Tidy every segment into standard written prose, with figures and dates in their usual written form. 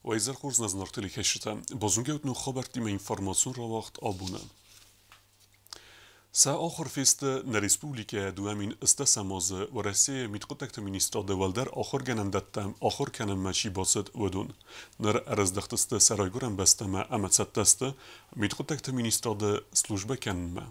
Уӕ изӕр хорз, нӕ зынаргъ телекӕсджытӕ! Базонгӕ ут ног хабӕрттимӕ информацион рауагъд «Абон-ы». Сӕ ахуыр фесты нӕ республикӕйы 2010 азы Уӕрӕсейы мидхъуыддӕгты министрады уӕлдӕр ахуыргӕнӕндӕттӕм ахуыр кӕнынмӕ чи бацыд, уыдон. Ныр ӕрыздӕхтысты сӕ райгуырӕн бӕстӕмӕ ӕмӕ цӕттӕ сты мидхъуыддӕгты министрады службӕ кӕнынмӕ.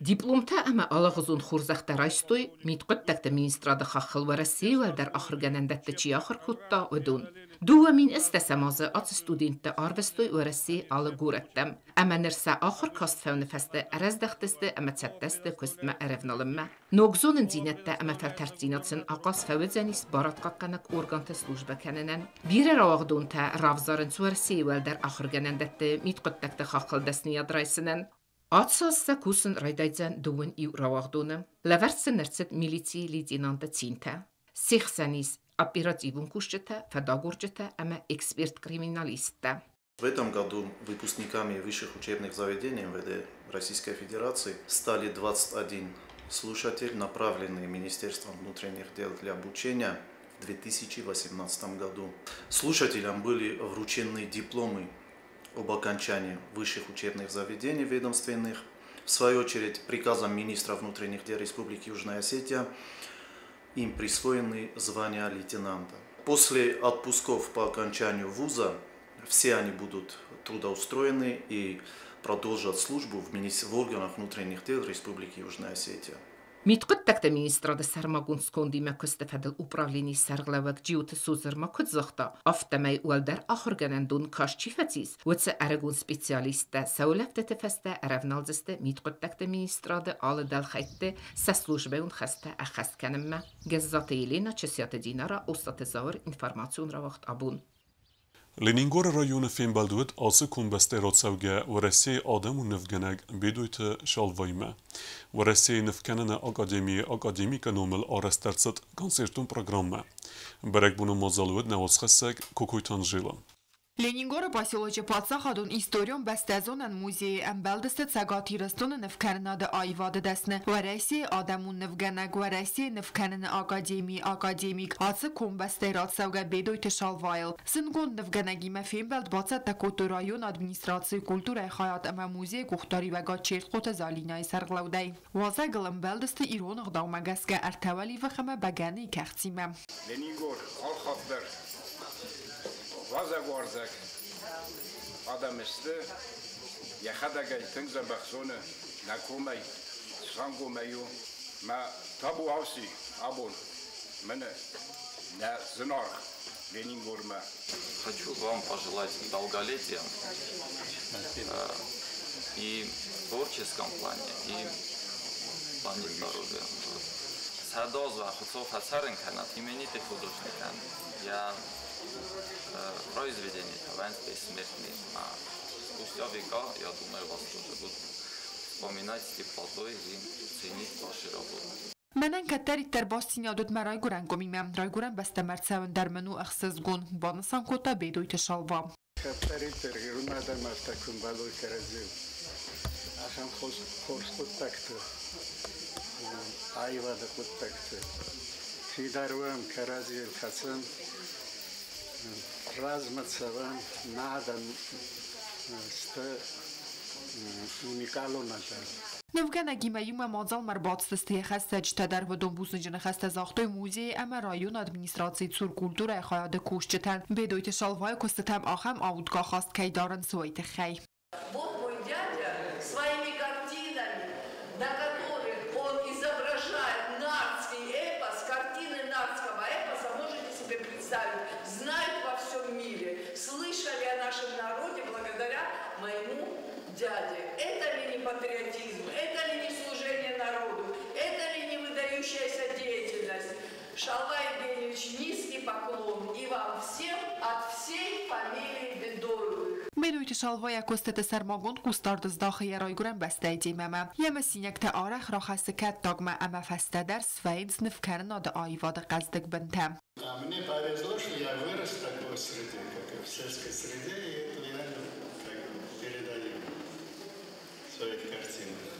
Дипломтӕ ӕмӕ алыгъуызон хорзӕхтӕ райстой, мидхъуыддӕгты министрады хаххыл Уӕрӕсейы уӕлдӕр ахуыргӕнӕндӕтты чи ахуыр кодта, уыдон. 2010 азы ацы студенттӕ арвыстой Уӕрӕсейы алы горӕттӕм, ӕмӕ ныр сӕ ахуыр каст фӕуыны фӕстӕ ӕрӕздӕхтысты ӕмӕ цӕттӕ сты куыстмӕ ӕрӕвналынмӕ. Ног зонындзинӕдтӕ ӕмӕ фӕлтӕрддзинад сын ахъаз фӕуыдзӕнис барадхъахъхъӕнӕг органты службӕ кӕнынӕн. Бирӕ рауагъдонтӕ равзарынц Уӕрӕсейы уӕлдӕр ахуыргӕнӕндӕтты мидхъуыддӕгты хаххыл дӕсныйад райсынӕн. Ацы аз сӕ кусын райдайдзӕн дыууын иу рауагъдоны. Лӕвӕрд сын ӕрцыд милицийы лейтенанты цинтӕ. Се хсӕн ис оперативон кусджытӕ, фӕдагурджытӕ ӕмӕ эксперт-криминалисттӕ. В этом году выпускниками высших учебных заведений МВД Российской Федерации стали 21 слушатель, направленный Министерством внутренних дел для обучения в 2018 году. Слушателям были вручены дипломы об окончании высших учебных заведений ведомственных. В свою очередь, приказом министра внутренних дел Республики Южная Осетия им присвоены звания лейтенанта. После отпусков по окончанию вуза все они будут трудоустроены и продолжат службу в органах внутренних дел Республики Южная Осетия. Мидхъуыддӕгты министрады сӕрмагонд скондимӕ куысты фӕдыл управленийы сӕргълӕууӕг Джиоты Созыр ма куыд загъта, афтӕмӕй уӕлдӕр ахуыргӕнӕндон каст чи фӕцис, уыцы ӕрыгон специалисттӕ сӕ улӕфтыты фӕстӕ ӕрӕвналдзысты мидхъуыддӕгты министрады алы дӕлхӕйтты сӕ службӕйон хӕстӕ ӕххӕст кӕнынмӕ. Гӕззаты Елена, Чысиаты Динара, Остъаты Зауыр, информацион рауагъд «Абон». Ленингоры районы фембӕлд уыд ацы комбӕстӕй рацӕугӕ Уӕрӕсейы адӕмон нывгӕнӕг Бедойты Шалваимӕ. Уӕрӕсейы нывкӕныны академийы академикы номыл арӕзт ӕрцыд концертон программӕ. Бӕрӕгбоны мадзал уыд нӕ уацхӕссӕг Кокойты Анжела. Ленингоры поселочы паддзахадон историон бӕстӕзонӕн музейы ӕмбӕлдысты Цӕгат Ирыстоны нывкӕнынады аивады дӕсны, Уӕрӕсейы адӕмон нывгӕнӕг, Уӕрӕсейы нывкӕныны академийы академик, ацы комбӕстӕй рацӕугӕ Бедойты Шалвайыл. Зындгонд нывгӕнӕгимӕ фембӕлд бацӕттӕ кодтой районы администрацийы культурӕйы хайад ӕмӕ музейы къухдариуӕгад Чертхъоты Залинӕйы сӕргълӕудӕй. Уазӕгыл ӕмбӕлдысты ирон ӕгъдаумӕ гӕсгӕ ӕртӕ уӕливых ӕмӕ бӕгӕныйы кӕхцимӕ. Ленингор алхатт дӕр уазӕгуарзаг адӕм сты, йӕхӕдӕг ӕй тынг дзӕбӕх зоны, нӕ комӕй, схъангомӕй у. Мӕ табу ауси абон мӕнӕ нӕ зынаргъ Ленингормӕ. Хочу вам пожелать долголетия и в творческом плане, и в плане здоровья. Сӕдӕ азы Хуыцау фӕцӕрын кӕнӕд именитый художникӕн йӕ произведениетӕ вӕййынц бессмертные. А спустя века, я думаю, вас тоже будут вспоминать с теплотой и ценить ваши работы. Мӕнӕн кӕддӕриддӕр бастдзинад уыд мӕ райгуырӕн комимӕ. Райгуырӕн бӕстӕмӕ ӕрцӕуын дӕр мын у ӕхсызгон, банысан кодта Бедойты Шалва. Кӕддӕриддӕр ирон адӕм афтӕ куы ӕмбӕлой кӕрӕдзийыл, ахӕм хорз хъуыддӕгты, аивады хъуыддӕгты. Фидар уӕм, кӕрӕдзийыл хӕцӕм, размӕ цӕуӕм, нӕ адӕм сты уникалон адӕм. Нывгӕнӕгимӕ иумӕ мадзалмӕ ӕрбацыдысты йӕ хӕстӕджытӕ дӕр. Уыдон бузныджы ныхӕстӕ загътой музейы ӕмӕ районы администрацийы цур культурӕйы хайады кусджытӕн, Бедойты Шалвайы куыстытӕм ахӕм аудгӕ ахаст кӕй дарынц, уый тыххӕй. Вот мой дядя своими картинами, на которых он изображает нартский эпос, картины нартского эпоса, можете себе представить, знают во всем мире, слышали о нашем народе благодаря моему дяде. Это ли не патриотизм, это ли не служение народу, это ли не выдающаяся деятельность? Шалва Евгеньевич, низкий поклон и вам всем от всей фамилии Бедоевых. Бедойты Шалва йӕ куыстыты сӕрмагонд хъусдард здахы йӕ райгуырӕн бӕстӕйы темӕмӕ. Йӕ мысинӕгтӕ арӕх рахӕссы кӕттагмӕ ӕмӕ фӕстӕдӕр свӕййынц нывкӕнынады аивады хъӕздыг бынтӕ. А мне повезло, что я вырос в такой среде, как и в сельской среде, и это я как бы передаю в своих картинах.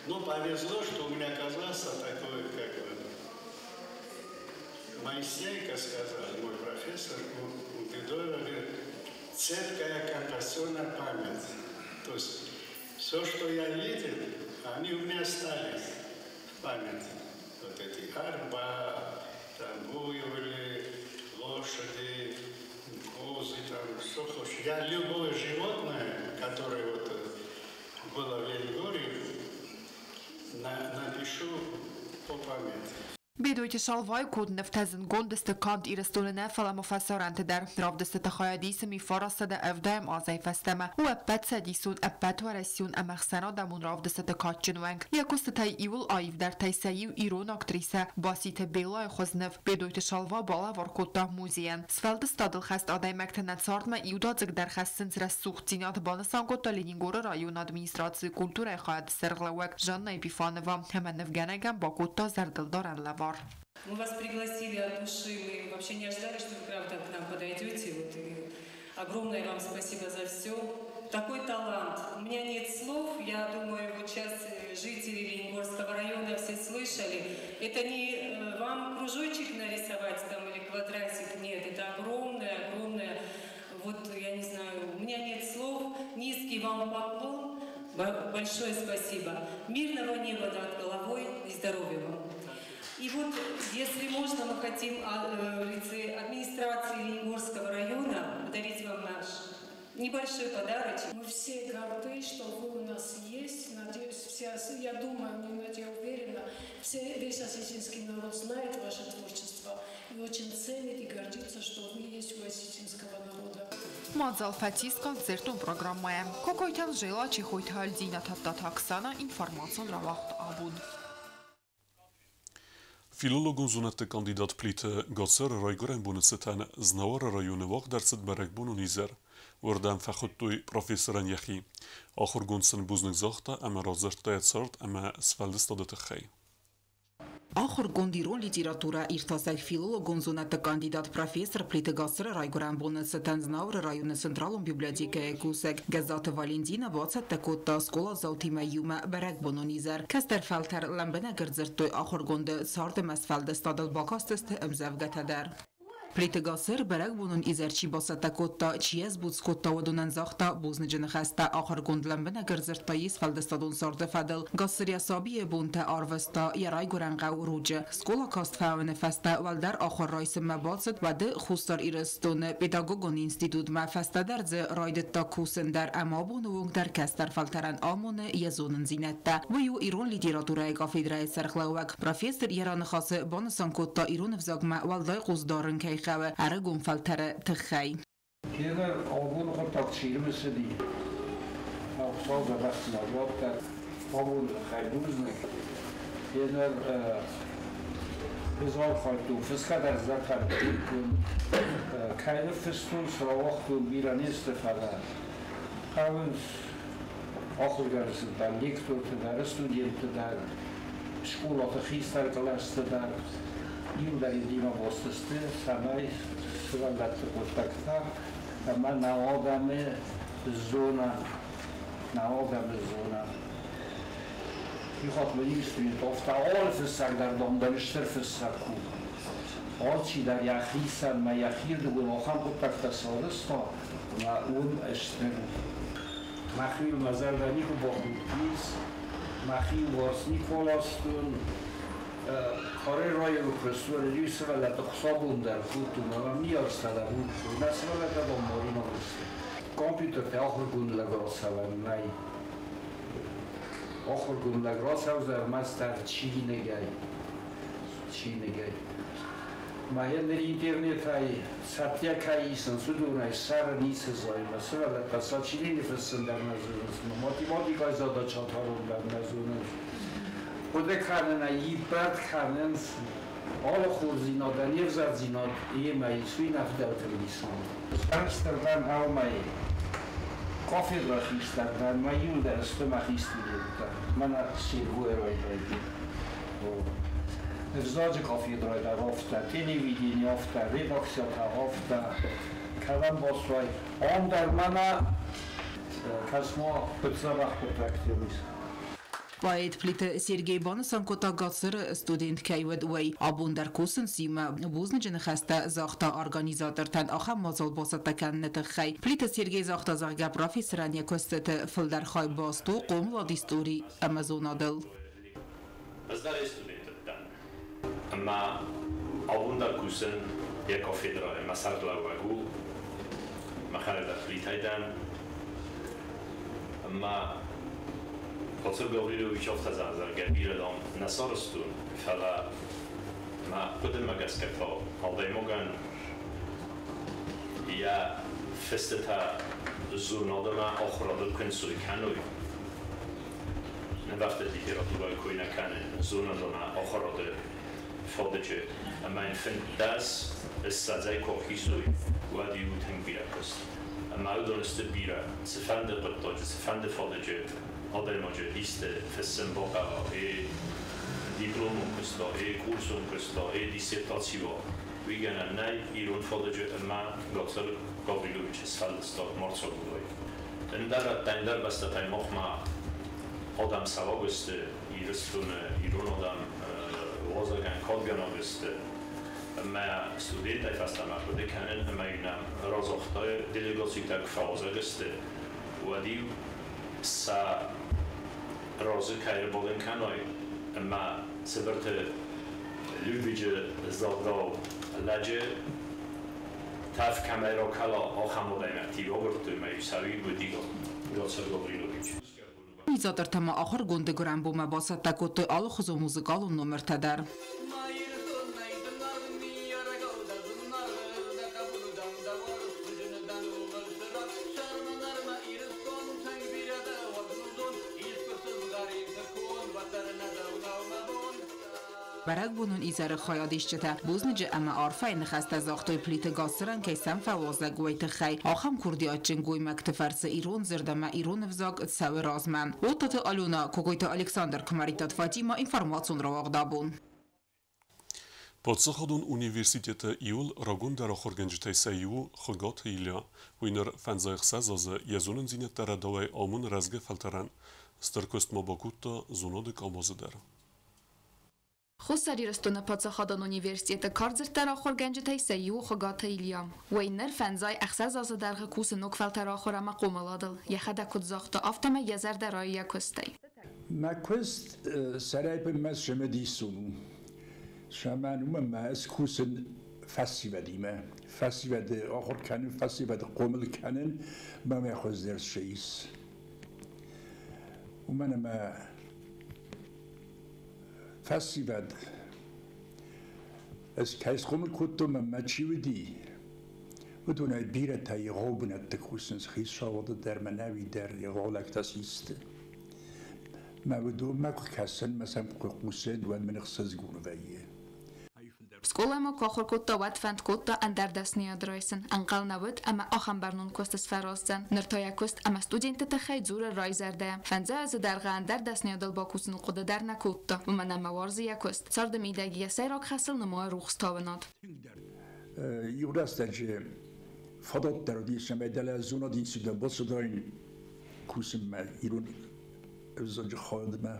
Ну, повезло, что у меня оказался такой, как бы, Моисейко сказал, мой профессор, у Бедоева, говорит, цепкая композиционная память. То есть все, что я видел, они у меня остались в памяти. Вот эти арба, там буйволы, лошади, козы, там что хочешь. Я любое животное, которое вот было в Ленингоре, напишу по памяти. Бедойты Шалвайы конд нывтӕ зындгонд сты канд Ирыстоны нӕ, фӕлӕ ма фӕсарӕнты дӕр. Равдыстыты хайадисы 1970 азӕй фӕстӕмӕ. У ӕппӕтцӕдисон, ӕппӕтуӕрӕсеон ӕмӕ ӕхсӕнадӕмон равдыстыты кадджын уӕнг. Йӕ куыстытӕй иууыл аивдӕртӕй сӕ иу ирон актрисӕ Баситы Беллайы хуызныв Бедойты Шалва балӕвар кодта музейӕн. Сфӕлдыстадыл хӕст адӕймӕгтӕ нӕ цардмӕ иудадзыгдӕр хӕссынц рӕсугъддзинад, банысан кодта Ленингоры районы администрацийы культурӕйы хайады сӕргълӕууӕг Жанна Епифанова ӕмӕ нывгӕнӕгӕн бакодта зӕрдылдарӕн лӕвар. Мы вас пригласили от души, мы вообще не ожидали, что вы правда к нам подойдете. Вот, и огромное вам спасибо за все. Такой талант. У меня нет слов, я думаю, вот сейчас жители Ленингорского района все слышали. Это не вам кружочек нарисовать там или квадратик, нет, это огромное, огромное, вот я не знаю, у меня нет слов. Низкий вам поклон, большое спасибо. Мирного неба над головой и здоровья вам. И вот, если можно, мы хотим в лице администрации Ленингорского района подарить вам наш небольшой подарочек. Мы все горды, что вы у нас есть. Надеюсь, все, я думаю, не надеюсь, уверена, все, весь осетинский народ знает ваше творчество и очень ценит и гордится, что вы есть у осетинского народа. Мадзал фӕцис концертон программӕйӕ. Кокойты Анжела, Чехойты Альдина, Тадтаты Оксана, информацион рауагъд «Абон». Филологон зонӕдты кандидат Плиты Гацыры райгуырӕн боны цытӕн Знауыры районы уагъд ӕрцыд бӕрӕгбонон изӕр. Уырдӕм фӕхуыдтой профессорӕн йӕхи. Ахуыргонд сын бузныг загъта ӕмӕ радзырдта йӕ цард ӕмӕ сфӕлдыстады тыххӕй. Ахуыргонд, ирон литературӕ иртасӕг, филологон зонӕдты кандидат, профессор Плиты Гацыры райгуырӕн боны цытӕн Знауыры районы централон библиотекӕйы кусӕг Гӕззаты Валентина бацӕттӕ кодта скъоладзаутимӕ иумӕ бӕрӕгбонон изӕр. Кӕстӕр фӕлтӕр лӕмбынӕг ӕрдзырдтой ахуыргонды цард ӕмӕ сфӕлдыстадыл, бакастысты ӕмдзӕвгӕтӕ дӕр. Плиты Гацыр бӕрӕгбонон изӕр чи бацӕттӕ кодта, чи йӕ сбуц кодта, уыдонӕн загъта бузныджы ныхӕстӕ. Ахуыргонд лӕмбынӕг ӕрдзырдта йе сфӕлдыстадон царды фӕдыл. Гацыр йӕ сабийы бонтӕ арвыста йӕ райгуырӕн хъӕу Руджы. Скъола каст фӕуыны фӕстӕ уӕлдӕр ахуыр райсынмӕ бацыд уӕды Хуссар Ирыстоны педагогон институтмӕ. Фӕстӕдӕр дзы райдыдта кусын дӕр ӕмӕ абоны онг дӕр кӕстӕр фӕлтӕрӕн амоны йӕ зонындзинӕдтӕ. Уый у ирон литературӕйы кафедрӕйы сӕргълӕууӕг. Профессор йӕ раныхасы банысан кодта, ирон ӕвзагмӕ уӕлдай хъус дарын кӕй хъӕуы ӕрыгон фӕлтӕры тыххӕй. Кенӕ абоны хъуыддаг чи рымысыди, Хуыцау дзӕбӕхдзинад радтӕд, абоны тыххӕй бузныг. Кенӕ ӕз архайдтон, фысгӕ дӕр дзӕбӕх кодтон. Кӕй ныффыстон, цы рауагътон, бирӕ не сты, фӕлӕ хъӕуынц ахуыргӕнджыты дӕр, лекторты дӕр, студентты дӕр, скъолаты хистӕр кълӕсты дӕр. Иуылдӕр йемӕ баст сты, цӕмӕй сывӕллӕтты хъуыддӕгтӕ ӕмӕ нӕ адӕмы зона, нӕ адӕмы зона. Иу хатт мын иу студент афтӕ, алы фыссӕг дӕр, дам, дӕн стыр фыссӕг у. Алчидӕр йӕхицӕн мӕ йӕхирдыгон ахӕм хъуыддӕгтӕ сарӕзта, ӕмӕ уым стыр у. Мӕхиуыл мӕ зӕрдӕ никуы бахудтис, мӕхи иуварс никуы аластон. Хъӕрӕй районы куыстуары иу сывӕллӕтты хуыцаубон дӕр кодтон ӕмӕ ныййарджытӕ дӕр уыдтой. Нӕ сывӕллӕттӕ дам маринаг сты. Компьютертӕ ахуыргонд лӕг рацӕуӕн нӕй. Ахуыргонд лӕг рацӕудзӕн ӕрмӕстдӕр чиныгӕй. Чиныгӕй. Мӕ ныр интернетӕй цӕттӕ кӕй исынц, уыдонӕй сӕры ницы зайы. Мӕ сывӕллӕттӕ сочинени фыссын дӕр нӕ зонынц, математикӕйы задачӕтӕ дӕр нӕ зонынц. Хъуыды кӕнынӕй иппӕрд кӕнынц алы хорздзинад, не взӕрдзинад йемӕ ис, уый нӕ фыдӕлты нисан. Сӕрыстыр дӕн аумӕй, кафедрӕ хистӕр дӕн, мӕ иуылдӕр сты мӕхи студенттӕ. Мӕнӕ Сергой райдайгӕ. Ӕвзаджы кафедрӕ дӕр афтӕ, телевидени афтӕ, редакцията афтӕ, кӕдӕм бацуай. Ам дӕр мӕнӕ кӕс-ма, куыд дзӕбӕх хъуыддӕгтӕ ис. Поэт Плиты Сергей банысан кодта Гацыры студент кӕй уыд, уый. Абон дӕр кусынц иумӕ. Бузныджы ныхӕстӕ загъта организатортӕн ахӕм мадзал бацӕттӕ кӕныны тыххӕй. Плиты Сергей загъта, зӕгъгӕ, профессорӕн йӕ куыстыты фылдӕр хай баст у хъомылад, истори ӕмӕ зонадыл. Ӕз дӕр студент дӕн ӕмӕ абон дӕр кусын йӕ кафедрӕйы, мӕ сӕргълӕууӕг у мӕхӕдӕг Плитӕй дӕн. Ӕмӕ Гацыр Гаврилович афтӕ зӕгъы, зӕгъгӕ, бирӕ, дам, нӕ сарӕзтон, фӕлӕ мӕ хъуыдымӕ гӕсгӕ та адӕймагӕн йӕ фыстытӕ зонад ӕмӕ ахуырадыл куы нцой кӕной, нывӕфтыд литературӕйы кой нӕ кӕны, зонад ӕмӕ ахуырады фадыджы, ӕмӕ йын 25-ӕй куы ахизой, уӕд иу тынг бирӕ куыст. Ӕмӕ уыдон сты бирӕ, цыфӕнды хъуыддаджы, цыфӕнды фадыджы адӕймаджы исты фыссын бахъӕуа, ӕ дипломон куыст уа, ӕ курсон куыст уа, ӕ диссертаци уа, уый гӕнӕн нӕй ирон фадыджы ӕмӕ Гацыр Гавриловичы сфӕлдыстад ма рцагурай. Ӕндӕр рӕттӕ, ӕндӕр бӕстӕтӕй махмӕ адӕм цӕуӕг сты, Ирыстоны ирон адӕм уазӕгӕн кадгӕнӕг сты. Ӕмӕ студенттӕй фӕстӕмӕ хъуыды кӕнын, ӕмӕ-иу нӕм разагътайы делегацитӕ куы фӕуазӕг сты, уӕд-иу сӕ разы кӕй ӕрбадын кӕной ӕмӕ Цыбырты Людвиджы загъдау лӕджы тӕф кӕмӕй ракӕла, ахӕм адӕймӕгты-иу агуырдтой ӕмӕ-иу сӕ уый уыди Гацыр Гаврилович. Организатортӕ ма ахуыргонды гуырӕнбонмӕ бацӕттӕ кодтой алыхуызон музыкалон номертӕ дӕр. Бӕрӕгбонон изӕры хайадисджытӕ бузныджы ӕмӕ арфӕйы ныхӕстӕ загътой Плиты Гацырӕн, кӕй сӕм фӕуазӕг, уый тыххӕй. Ахӕм курдиатджын гоймӕгты фӕрцы ирон дзырд ӕмӕ ирон ӕвзаг цӕуы размӕ. Оттаты Алена, Кокойты Александр, Куымӕридтаты Фатимӕ, информацион рауагъд абон. Паддзахадон университеты иуыл рагондӕр ахуыргӕнджытӕй сӕ иу у Хуыгаты Илья. Уый ныр 56 азы йӕ зонындзинӕдтӕ рӕдауӕй амоны рӕзгӕ фӕлтӕрӕн. Стыр куыст ма бакодта зонады къабазы дӕр. Хуссар Ирыстоны паддзахадон университеты кардзырддӕр ахуыргӕнджытӕй сӕ иу Хуыгаты Илья. Уый ныр 56 азы дӕргъы кусы ног фӕлтӕры ахуыр ӕмӕ хъомыладыл. Йӕхӕдӕг куыд загъта, афтӕмӕй йӕ зӕрдӕ райы йӕ куыстӕй. Мӕ куыст сӕрӕй бынмӕ цымыдисон у. Цӕмӕн уымӕн ӕмӕ ӕз кусын фӕсивӕдимӕ. Фӕсивӕды ахуыр кӕнын, фӕсивӕды хъомыл кӕнын мӕ хуыздӕр цы ис. Уымӕн ӕмӕ фӕсивӕд ӕз кӕй схъомыл кодтон ӕмӕ чи уыди, уыдонӕй бирӕтӕ егъау бынӕтты кусынц хицауады дӕр, мӕнӕуи дӕр егъау лӕгтӕ систы. Мӕ уыдонмӕ куы кӕсын, мӕ сӕм куы хъусын, уӕд мын ӕхсызгон вӕййы. Скъоламӕ куы ахуыр кодта, уӕд фӕнд кодта ӕндӕр дӕсныйад райсын. Ӕнхъӕл нӕ уыд, ӕмӕ ахӕм бӕрнон куыст сфӕраздзӕн. Ныр та йӕ куыст ӕмӕ студентты тыххӕй дзуры райзӕрдӕйӕ. Фӕндзай азы дӕргъы ӕндӕр дӕсныйадыл бакусыны хъуыды дӕр нӕ кодта, уымӕн ӕмӕ уарзы йӕ куыст. Царды мидӕг йӕ сӕйраг хӕсыл нымайы рухстауынад. Иу рӕстӕджы фадат дӕр уыдис, цӕмӕй дӕлӕ зонады институтмӕ бацыдаин кусынмӕ ирон ӕвзаджы хайадмӕ.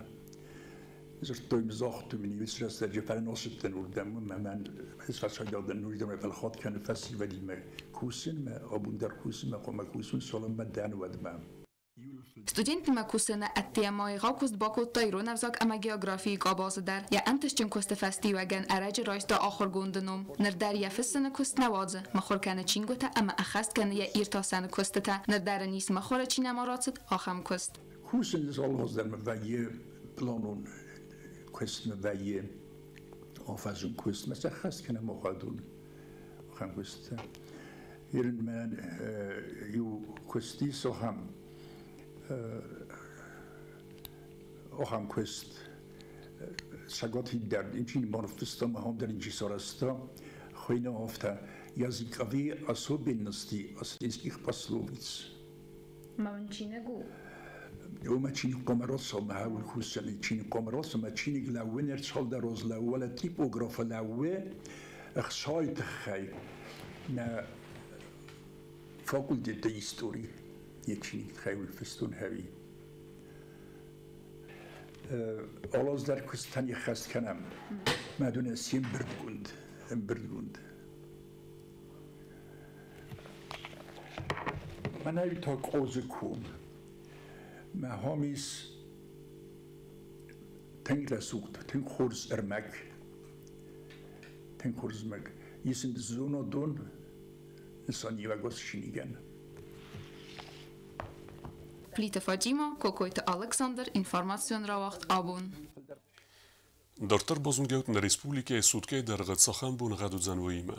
Дзырдтой мын, загътой мын, иу рӕстӕджы фӕносыдтӕн уырдӕм, ӕмӕ мӕн ӕз фӕсайдадӕн уырдӕм фӕлхат кӕны фӕсивӕдимӕ кусынмӕ, абон дӕр кусынмӕ, хъуамӕ кусын, цалынмӕ дӕн, уӕдмӕ. Студенттимӕ кусыны ӕдде ма егъау куыст бакодта ирон ӕвзаг ӕмӕ географийы къабазы дӕр. Йӕ ӕнтыстджын куысты фӕстиуӕгӕн ӕрӕджы райста ахуыргонды ном. Ныр дӕр йӕ фыссыны куыст нӕ уадзы, мыхуыр кӕны чингуытӕ ӕмӕ ӕххӕст кӕны йӕ иртасӕны куыстытӕ. Ныр дӕр ын ис мыхуыры чи нӕма рацыд, ахӕм куыст. Кусын алыхуыздӕр вӕййы планон куыстмӕ вӕййы афӕдзон куыстмӕ сӕххӕст кӕнӕм ахадон ахӕм куыстытӕ. Ирын мӕнӕн иу куыст ис ахӕм ахӕм куыст Цӕгат дӕр ничи барфыста, махом дӕр ничи сарӕзта. Хуыйны афтӕ языковые особенности осетинских пословиц. Ма уын чиныг у? Уымӕ чиныг хъуамӕ рацӕуа, хауыл кусӕны чиныг хъуамӕ рацӕуа, чиныг лӕууы не рцалдӕр аз лӕууы, типографы лӕууы ӕхцайы тыххӕй нӕ факультеты истори йӕ чиныг тыххӕй уый фыстон хӕви. Алы аз дӕр куыстӕн ӕххӕст кӕнӕм. Мӕ дуне се мбырдгонд, ӕмбырдгонд. Мӕнӕ та Къозы ком. Мӕ хом ис тынг рӕсугъд, тынг хорз ӕрмӕг. Тынг хорз ӕрмӕг. Ис ын зонадон нысаниуӕг чиныгӕн. Плиты Фатима, Кокойты Александр, информацион рауагъд «Абон». Дарддӕр базонгӕут нӕ республикӕйы суткӕйы дӕргъы цахӕм боныгъӕд уыдзӕн, уыимӕ.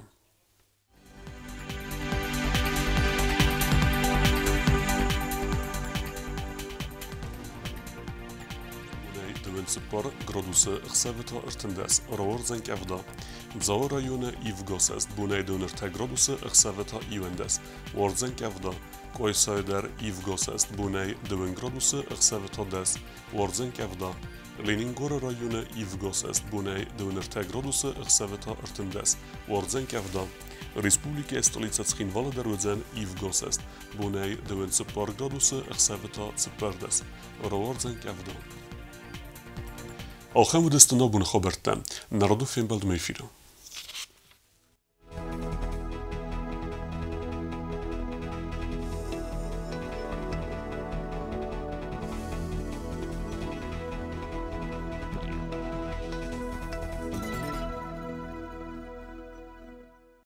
24 градусы, ӕхсӕвы та 13, рауардзӕн къӕвда. Дзауы районы ивгӕ бонӕй 23 градусы, ӕхсӕвы та 11, уардзӕн къӕвда. Къуайсайы дӕр ивгӕ бонӕй 2 градусы, ӕхсӕвы та 10, уардзӕн къӕвда. Ленингоры районы ивгӕ бонӕй 23 градусы, ӕхсӕвы та 13, уардзӕн къӕвда. Республикӕйы столицӕ Цхинвалы дӕр уыдзӕн ивгӕ бонӕй 24 градусы, ӕхсӕвы та 14, рауардзӕн къӕвда. Ахӕм уыдысты нӕ боны хабӕрттӕ. Народу фембӕлдмӕ эфиры.